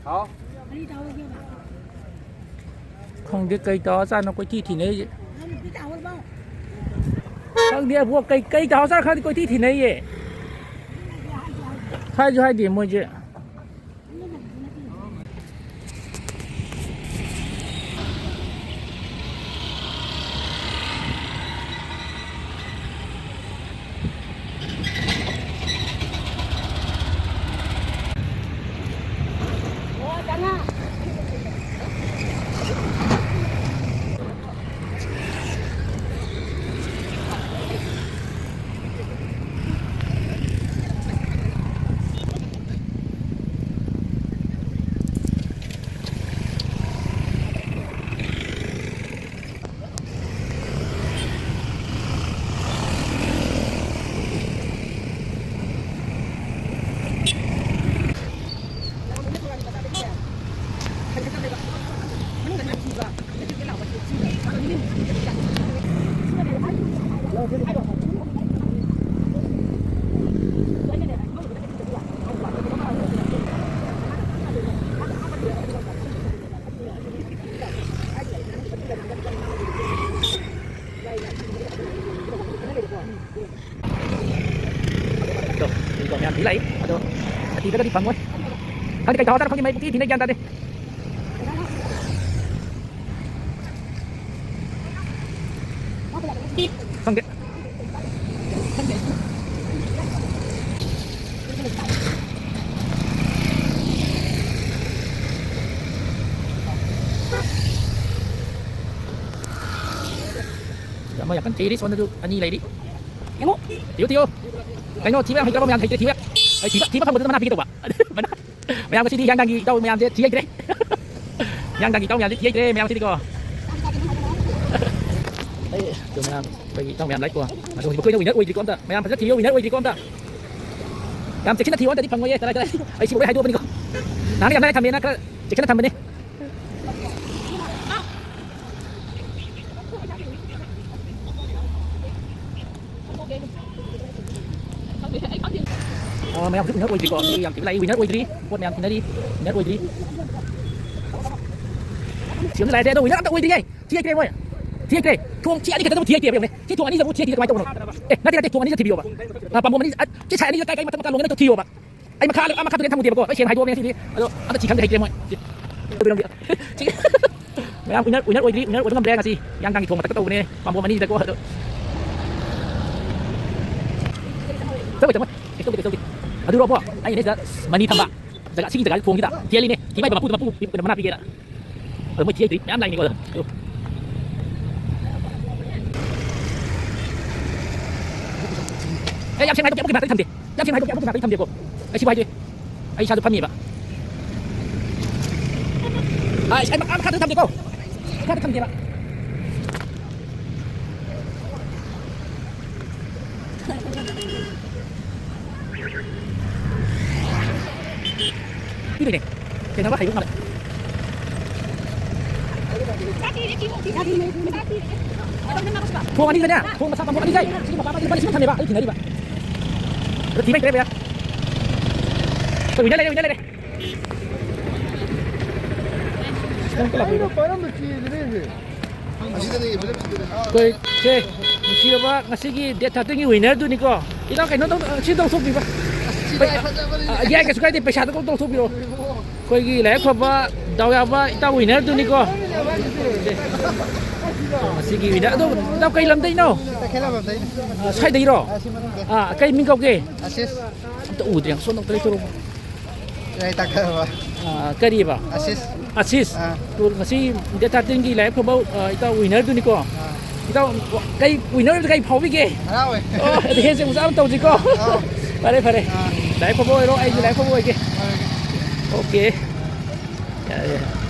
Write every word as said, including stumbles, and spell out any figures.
ꯍꯥꯎ꯫ ꯈꯪꯗꯦ ꯀꯩ ꯇꯧꯔ ꯆꯥꯠꯅꯣ ꯀꯣꯏꯊꯤ ꯊꯤꯅꯩꯁꯦ꯫ ꯈꯪꯗꯦ ꯑꯕꯣꯛ ꯀꯩ, ꯀꯩ ꯇꯧꯔ ꯆꯥꯠꯅꯣ ꯈꯪꯗꯦ ꯀꯣꯏꯊꯤ ꯊꯤꯅꯩꯌꯦ꯫ ꯍꯥꯏꯁꯨ ꯍꯥꯏꯗꯦ ꯃꯣꯏꯁꯦ꯫ ꯑꯗꯣ, ꯃꯤꯗꯣ ꯃꯌꯥꯝꯗꯤ ꯂꯥꯛꯏ꯫ ꯑꯗꯣ, ꯑꯊꯤꯕꯒꯗꯤ ꯐꯪꯉꯣꯏ꯫ ꯈꯪꯗꯦ, ꯀꯩ ꯇꯧꯔ ꯆꯥꯠꯅꯣ ꯈꯪꯗꯦ, ꯃꯩ ꯄꯨꯡꯊꯤ ꯊꯤꯅꯩ, ꯒ꯭ꯌꯥꯟ ꯇꯥꯗꯦ꯫ ꯈꯪꯗꯦ꯫ ꯑꯃ ꯌꯥꯝ ꯀꯟꯅ ꯊꯤꯔꯤ, ꯁꯣꯝꯗꯁꯨ ꯑꯅꯤ ꯂꯩꯔꯤ꯫ ꯌꯦꯡꯉꯣ꯫ ꯊꯤꯌꯨ, ꯊꯤꯌꯨ꯫ ꯀꯩꯅꯣ, ꯊꯤꯕ ꯌꯥꯝ ꯍꯩꯇ꯭ꯔꯕ ꯃꯌꯥꯝ ꯍꯩꯇ꯭ꯔꯦ, ꯊꯤꯕ꯫ ꯑꯩ ꯊꯤꯕ, ꯊꯤꯕ ꯐꯪꯕꯗꯨꯅ ꯃꯅꯥ ꯄꯤꯒꯦ ꯇꯧꯕ꯫ ꯃꯌꯥꯝ ꯉꯁꯤꯗꯤ ꯍꯤꯌꯥꯡꯊꯥꯡꯒꯤ ꯏꯇꯥꯎ ꯃꯌꯥꯝꯁꯦ ꯊꯤ ꯍꯩꯇ꯭ꯔꯦ꯫ ꯍꯤꯌꯥꯡꯊꯥꯡꯒꯤ ꯏꯇꯥꯎ ꯃꯌꯥꯝꯁꯦ ꯊꯤ ꯍꯩꯇ꯭ꯔꯦ, ꯃꯌꯥꯝ ꯉꯁꯤꯗꯤꯀꯣ꯫ ꯑꯩ, ꯑꯗꯨ ꯃꯌꯥꯝ, ꯑꯩꯈꯣꯏꯒꯤ ꯏꯇꯥꯎ ꯃꯌꯥꯝ ꯂꯥꯛꯏꯀꯣ꯫ ꯑꯗꯣ ꯍꯧꯖꯤꯛ ꯃꯈꯣꯏꯅ winner ꯑꯣꯏꯗ꯭ꯔꯤꯀꯣ ꯑꯝꯇ꯫ ꯃꯌꯥꯝ ꯐꯖꯅ ꯊꯤꯌꯣ, winner ꯑꯣꯏꯗ꯭ꯔꯤꯀꯣ ꯑꯝꯇ꯫ ꯌꯥꯝ ꯆꯦꯛꯁꯤꯟꯅ ꯊꯤꯌꯣ, ꯑꯝꯇꯗꯤ ꯐꯪꯉꯣꯏꯌꯦ꯫ ꯀꯗꯥꯏ, ꯀꯗꯥꯏ? ꯑꯩ ꯁꯤꯕꯨ ꯂꯣꯏ ꯍꯥꯏꯗꯣꯛꯑꯕꯅꯤꯀꯣ꯫ ꯅꯍꯥꯟ ꯌꯥꯝ ꯂꯥꯏꯅ ꯊꯝꯃꯦꯅ ꯈꯔ ꯆꯦꯛꯁꯤꯟꯅ ꯊꯝꯕꯅꯦ꯫ ꯑꯥ, ꯃꯌꯥꯝ ꯍꯧꯖꯤꯛ ꯋꯤꯅꯔ ꯑꯣꯏꯗ꯭ꯔꯤꯀꯣ, ꯃꯤ ꯌꯥꯝ ꯊꯤꯅ ꯂꯥꯛꯏ, ꯋꯤꯅꯔ ꯑꯣꯏꯗ꯭ꯔꯤ꯫ ꯄꯣꯠ ꯃꯌꯥꯝ ꯊꯤꯅꯔꯤ, ꯋꯤꯅꯔ ꯑꯣꯏꯗ꯭ꯔꯤ꯫ ꯁꯤ ꯑꯃꯁꯨ ꯂꯥꯛꯑꯦ, ꯑꯗꯣ ꯋꯤꯅꯔ ꯑꯝꯇ ꯑꯣꯏꯗ꯭ꯔꯤꯌꯦ꯫ ꯊꯤꯈ꯭ꯔꯦ ꯃꯣꯏ꯫ ꯊꯤꯈ꯭ꯔꯦ꯫ ꯊꯣꯡ ꯊꯤ ꯑꯅꯤ ꯈꯛꯇꯗꯕꯨ ꯊꯤꯈ꯭ꯔꯦ ꯌꯦꯡꯉꯨꯅꯦ꯫ ꯁꯤ ꯊꯣꯡ ꯑꯅꯤꯁꯤꯗꯕꯨ ꯊꯤꯈ꯭ꯔꯦ ꯀꯃꯥꯏꯅ ꯇꯧꯕꯅꯣ? ꯑꯦ, ꯅꯠꯇꯦ, ꯅꯠꯇꯦ, ꯊꯣꯡ ꯑꯅꯤꯁꯤꯗ ꯊꯤꯕꯤꯌꯣꯕ꯫ ꯑ, ꯄꯥꯝꯕꯣꯝ ꯑꯅꯤ, ꯑ, ꯁꯤ ꯁꯥꯏ ꯑꯅꯤꯁꯤꯗ ꯀꯥꯏ ꯀꯥꯏ ꯃꯊꯛ ꯃꯈꯥ ꯂꯣꯡꯉꯦꯅ ꯊꯤꯌꯣꯕ꯫ ꯑꯩ ꯃꯈꯥ, ꯑꯥ ꯃꯈꯥꯗꯨꯗꯤ ꯊꯝꯃꯨꯗꯦꯕꯀꯣ, ꯂꯣꯏ ꯁꯦꯡꯅ ꯍꯥꯏꯗꯣꯛꯑꯕꯅꯦ ꯁꯤꯗꯤ꯫ ꯑꯗꯣ ꯑꯝꯇ ꯊꯤꯈꯪꯗꯦ ꯍꯩꯇ꯭ꯔꯦ ꯃꯣꯏ꯫ ꯁꯤ ꯃꯌꯥꯝ ꯋꯤꯅꯔ, ꯋꯤꯅꯔ ꯑꯣꯏꯗ꯭ꯔꯤ, ꯋꯤꯅꯔ ꯑꯣꯏꯕ ꯉꯝꯗ꯭ꯔꯦ ꯉꯁꯤ꯫ ꯍꯤꯌꯥꯡꯊꯥꯡꯒꯤ ꯊꯣꯡ ꯃꯊꯛꯇ ꯇꯧꯕꯅꯦ, ꯄꯥꯝꯕꯣꯝ ꯑꯅꯤꯁꯤꯗꯀꯣ꯫ ꯑꯗꯣ ꯆꯠꯂꯣꯏ, ꯆꯠꯂꯣꯏ꯫ ꯀꯩꯁꯨ ꯇꯧꯗꯦ, ꯀꯩꯁꯨ ꯇꯧꯗꯦ꯫ ꯑꯗꯨꯔꯣ ꯑꯕꯣ, ꯑꯩꯅ ꯁꯤꯗ ꯃꯅꯤ ꯊꯝꯕ꯫ ꯖꯒꯥ, ꯁꯤꯒꯤ ꯖꯒꯥ ꯊꯣꯡꯁꯤꯗ ꯊꯦꯜꯂꯤꯅꯦ꯫ ꯊꯤ ꯃꯥꯏꯕ ꯃꯄꯨꯗ ꯃꯄꯨ ꯃꯅꯥ ꯄꯤꯒꯦꯅ꯫ ꯑꯗꯣ ꯃꯣꯏ ꯊꯤ ꯍꯩꯇ꯭ꯔꯤ, ꯃꯌꯥꯝ ꯂꯥꯛꯏꯅꯦꯀꯣ꯫ ꯑꯗꯣ ꯑꯦ, ꯌꯥꯝ ꯁꯦꯡꯅ ꯍꯥꯏꯗꯣꯛꯀꯦ, ꯑꯃꯨꯛꯀꯤ ꯃꯅꯥꯛꯇꯗꯤ ꯊꯝꯗꯦ꯫ ꯌꯥꯝ ꯁꯦꯡꯅ ꯍꯥꯏꯗꯣꯛꯀꯦ, ꯑꯃꯨꯛꯀꯤ ꯃꯅꯥꯛꯇꯗꯤ ꯊꯝꯗꯦꯀꯣ꯫ ꯑꯩ ꯁꯤꯕꯨ ꯍꯥꯏꯗꯣꯛꯑꯦ꯫ ꯑꯩ ꯏꯁꯥꯁꯨ ꯐꯝꯃꯤꯕ꯫ ꯑꯥ, ꯑꯩ ꯃꯈꯥ, ꯃꯈꯥꯗ ꯊꯝꯗꯦꯀꯣ꯫ ꯃꯈꯥꯗ ꯊꯝꯗꯦꯕ꯫ ꯄꯤꯗꯣꯏꯅꯦ꯫ ꯊꯦꯡꯅꯕ ꯍꯩꯕ ꯃꯥꯜꯂꯦ꯫ ꯊꯣꯡ ꯑꯅꯤꯗꯅꯦ, ꯊꯣꯡ ꯃꯁꯥ ꯄꯥꯝꯕꯣꯝ ꯑꯅꯤ ꯂꯩ꯫ ꯁꯤꯒꯤ ꯃꯄꯥ ꯑꯃꯗꯤ ꯂꯨꯄꯥ ꯂꯤꯁꯤꯡ ꯑꯃ ꯊꯝꯃꯦꯕ, ꯑꯩ ꯊꯤꯅꯔꯤꯕ꯫ ꯑꯗꯣ ꯊꯤꯕ ꯍꯩꯇ꯭ꯔꯦ, ꯚꯩꯌꯥ꯫ ꯑꯩꯈꯣꯏ winner ꯂꯩꯔꯦ, winner ꯂꯩꯔꯦ꯫ ꯈꯤꯇꯪ ꯀꯜꯂꯛꯄ ꯑꯩꯅ ꯄꯥꯏꯔꯝꯕ ꯆꯦꯗꯨꯅꯦ꯫ ꯑꯩꯈꯣꯏ ꯁꯦ, ꯅꯨꯡꯁꯤꯔꯕ ꯉꯁꯤꯒꯤ date thirteen ꯒꯤ winner ꯗꯨꯅꯤꯀꯣ꯫ ꯏꯇꯥꯎ, ꯀꯩꯅꯣ ꯇꯧ-, ꯁꯤ ꯇꯧꯊꯣꯛꯄꯤꯕ꯫ ꯑꯁ, ꯁꯤꯗꯤ ꯑꯩ ꯐꯖꯕꯅꯤꯅꯦ꯫ ꯑ, ꯌꯥꯏ, ꯀꯩꯁꯨ ꯀꯥꯏꯗꯦ, ꯄꯩꯁꯥꯗꯣ ꯀꯣꯛ ꯇꯧꯊꯣꯛꯄꯤꯔꯣ꯫ ꯑꯩꯈꯣꯏꯒꯤ ꯂꯥꯏꯕꯛ ꯐꯕ, ꯗꯥꯎ ꯌꯥꯕ ꯏꯇꯥꯎ winner ꯗꯨꯅꯤꯀꯣ꯫ ꯉꯁꯤꯒꯤ winner꯫ ꯑꯗꯣ ꯏꯇꯥꯎ ꯀꯩ ꯂꯝꯗꯩꯅꯣ? ꯇꯈꯦꯜꯂꯝꯕꯝꯗꯩꯅꯦ꯫ ꯑ, ꯁ꯭ꯋꯥꯏꯗꯩꯔꯣ? ꯑ, ꯁꯤ ꯃꯅꯨꯡꯗ꯫ ꯑ, ꯀꯩ ꯃꯤꯡ ꯀꯧꯒꯦ? ꯑꯁꯤꯁ꯫ ꯑꯝꯇ ꯎꯗ꯭ꯔꯦ, ꯁꯣꯝꯗ ꯑꯝꯇ ꯂꯩꯊꯣꯔꯛꯎ꯫ ꯌꯥꯏ, ꯇꯥꯛꯀꯗꯕ꯫ ꯑ, ꯀꯔꯤꯕ? ꯑꯁꯤꯁ꯫ ꯑꯁꯤꯁ꯫ ꯑꯥ꯫ ꯇꯨ, ꯉꯁꯤ date thirteen ꯒꯤ ꯂꯥꯏꯕꯛ ꯐꯕ, ꯑ, ꯏꯇꯥꯎ winner ꯗꯨꯅꯤꯀꯣ꯫ ꯑꯥ꯫ ꯏꯇꯥꯎ, ꯀꯩ winner ꯑꯣꯏꯕꯗ ꯀꯩ ꯐꯥꯎꯕꯤꯒꯦ? ꯍꯔꯥꯎꯋꯦ꯫ ꯑꯣ, ꯑꯗꯨꯗꯤ handshake ꯃꯆꯥ ꯑꯃ ꯇꯧꯁꯤꯀꯣ꯫ ꯑꯥꯎ꯫ ꯐꯔꯦ, ꯐꯔꯦ꯫ ꯑꯥ꯫ ꯂꯥꯏꯕꯛ ꯐꯕ ꯑꯣꯏꯔꯣ, ꯑꯩꯁꯨ ꯑꯥ꯫ ꯂꯥꯏꯕꯛ ꯐꯕ ꯑꯣꯏꯒꯦ꯫ ꯍꯣꯏ꯫ Okay꯫ ꯌꯥꯔꯦ, ꯌꯥꯔꯦ꯫